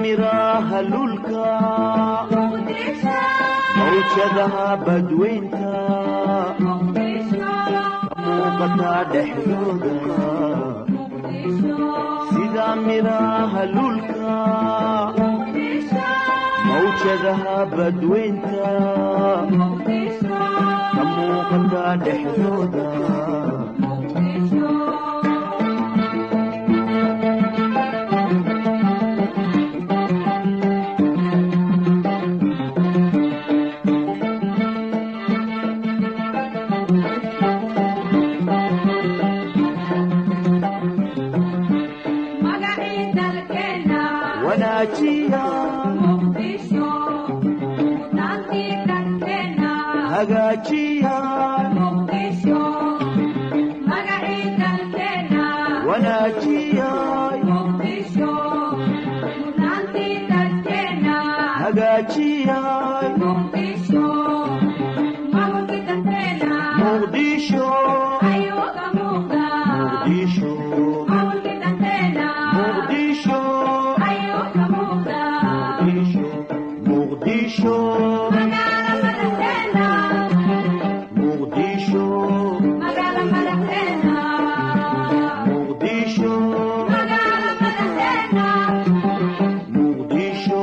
Miraha lulka mawjadaha badweynta ka muuqata dhexdooda, sida miraha lulka mawjadaha badweynta ka muuqata dhexdooda. Wanaajiya, hagaajiya, wanaajiya, hagaajiya. Muqdisho, Muqdisho, Muqdisho, Muqdisho, Muqdisho, Muqdisho, Muqdisho, Muqdisho.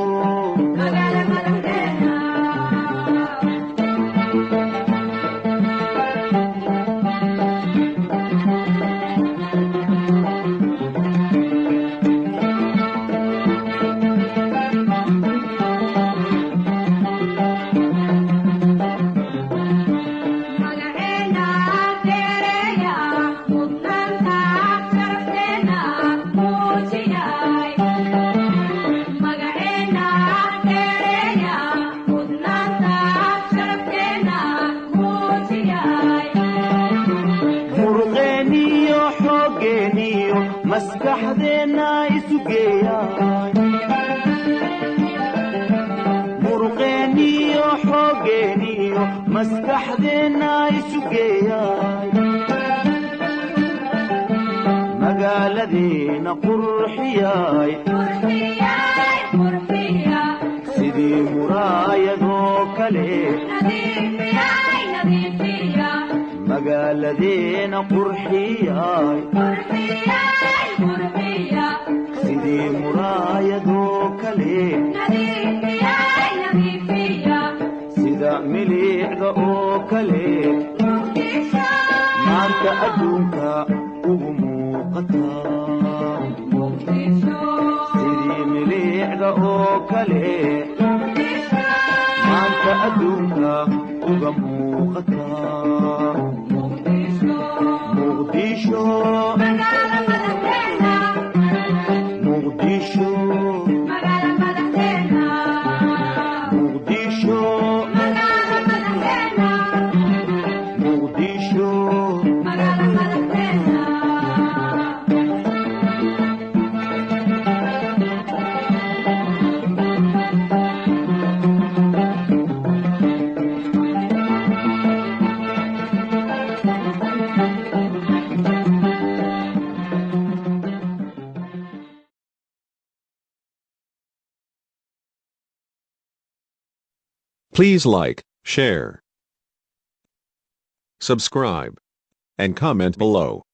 Muruqeeniyo xooggeeniyo maskaxdeenna isu geeyay, muruqeeniyo xooggeeniyo maskaxdeenna isu geeyay, magaaladeena qurxiyay sidii muraayadoo kale, magaaladeena qurxiyay sidii muraayadoo kale, sida milicda oo kale maanta adduunka ugu muuqata, sidii milicda oo kale maanta adduunka uga muuqata. Muqdisho, Muqdisho, Muqdisho, Muqdisho. Please like, share, subscribe, and comment below.